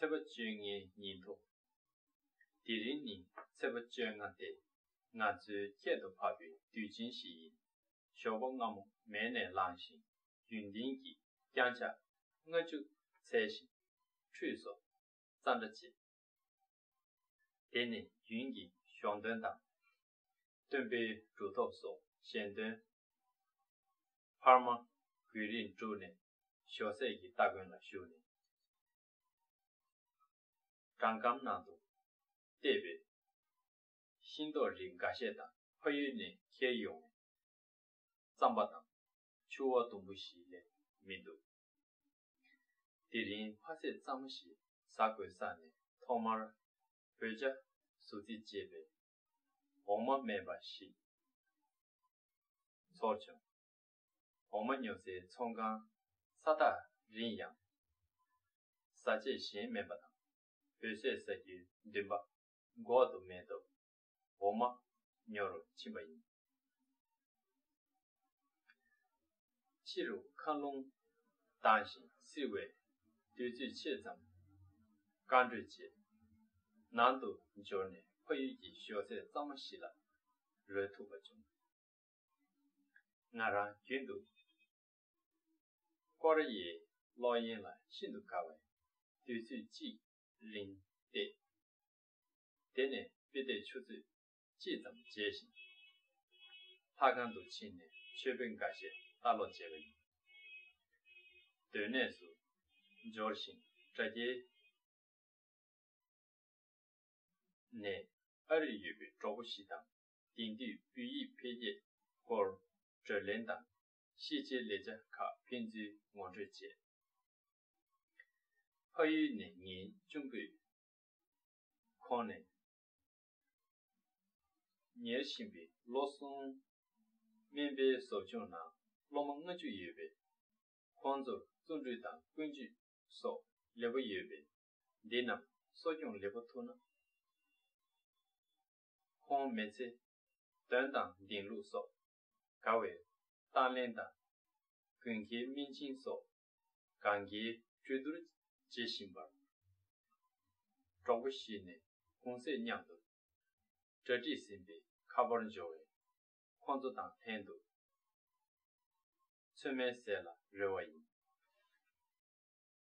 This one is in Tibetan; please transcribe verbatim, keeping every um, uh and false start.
ཚེས་པ་བཅོ་ལྔའི་ཉིན་ཐོ། དེ་རིང་ནི་ཚེས་པ་བཅོ་ལྔ་སྟེ། ང་ཚོའི་ཁྱད་དུ་འཕགས་པའི་དུས་ཆེན་ཞིག་ཡིན། ཞོགས་པ་སྔ་མོ་མལ་ནས་ལངས་ཤིང་། རྒྱུན་ལྡན་གྱི་བརྐྱངས་ཕྱག་ལྔ་བཅུ་འཚལ་ཞིང་། ཁྲུས་སོགས་གཙང་སྦྲ་བྱས། དེ་ནས་རྒྱུན་གྱི་ཞོགས་འདོན་དང་། སྟོན་པའི་གྲུབ་ཐོབ་སོགས་ཞལ་འདོན། འཕར་མ་གུས་རིམ་གྲུབ་ནས་ཞོགས་ཟས་ཀྱི་སྟ་གོན་ལ་ཞུགས་ནས། སྦྲང་སྒམ་ནང་དུ་བལྟས་པས། ཤིང་ཏོག་རིགས་འགའ་ཤས་དང་ཕ་ཡུལ་ནས་ཁྱེར་ཡོང་བའི་རྩམ་པ་དང་ཕྱུར་བ་དུམ་བུ་ཞིག་ལས་མི་འདུག་དེ་རིང་ཕ་ཟས་གཙང་མ་ཞིག་ཟ་དགོས་བསམས་ནས། ཐོག་མར་བོད་ཇ་ཟུར་རྩིས་བྱས་པས། འོ་མ་མེད་པ་ཞིག་ཚོར་བྱུང་། འོ་མ་ཉོ་སའི་ཚོང་ཁང་ས་ཐག་རིང་ཡང་། ཟ་ཆས་གཞན་མེད་པ་དང་། བོད་ཟས་ཟ་རྒྱུའི་འདུན་པ་འགོག་ཏུ་མེད་སྟབས། འོ་མ་ཉོ་རུ་ཕྱིན་པ་ཡིན། ཕྱི་རུ་མཁའ་རླུང་ལྡང་ཞིང་བསིལ་བས། དུས་ཚོད་ཕྱེད་ཙམ་རྐང་བགྲོད་བྱས། ནང་དུ་འབྱོར་ནས་ཕ་ཡུལ་གྱི་ཞོགས་ཟས་གཙང་མ་ཞིག་ལ་རོལ་ཐུབ་པ་བྱུང་། ང་རང་རྒྱུན་དུ་ཀོ་རི་ཡའི་གློག་བརྙན་ལ་ཤིན་ཏུ་དགའ་བས། དུས་ཚོད་གཅིག་རིང་བལྟས། དེ་ནས་དཔེ་དེབ་ཆུ་ཚོད་གཅིག་ཙམ་མཇལ་ཞིང་། ལྷ་ཁང་དུ་ཕྱིན་ནས་མཆོད་དཔེ་འགའ་ཤས་ལྟ་ཀློག་བྱས་པ་ཡིན། སྡོད་གནས་སུ་འབྱོར་ཞིང་། དྲ་རྒྱའི་ནས་ཨ་རིར་ཡོད་པའི་གྲོགས་པོ་ཞིག་དང་དེང་དུས་བོད་ཡིག་འཕེལ་རྒྱས་སྐོར་བགྲོ་གླེང་དང་ཤེས་བྱའི་ལས་བྱ་ཁག་ཕན་ཚུན་ངོ་སྤྲོད་བྱས། ཕ་ཡུལ་ནས་ངའི་གཅུང་པོས་ཁོང་ནས་ཉར་བཞིན་པའི་ལོ་གསུམ་སྨན་པའི་ཟབ་སྦྱོང་ནང་སློབ་མ་ལྔ་བཅུ་ཡོད་པས། ཁོང་ཚོར་བརྩོན་འགྲུས་དང་ཀུན་སྤྱོད་སོགས་ལེགས་པོ་ཡོད་པས། འདི་རྣམས་གསོ་སྐྱོང་ལེགས་པོ་ཐུབ་ན། ཁོང་མི་ཚེ་དོན་དང་ལྡན་ལུགས་སོགས་དགའ་བའི་གཏམ་གླེང་དང་། དགུན་ཁའི་སྨན་སྦྱིན་སོགས་གང་གའི་གྲོས་བསྡུར་བྱེད་བཞིན་པར། གྲོགས་པོ་ཞིག་ནས་གུང་ཟས་མཉམ་དུ་གྲ་སྒྲིག་ཟིན་པའི་ཁ་པར་འབྱོར་བས། ཁོང་ཚོ་དང་ལྷན་དུ་ཚོད་མའི་ཟས་ལ་རོལ་བ་ཡིན།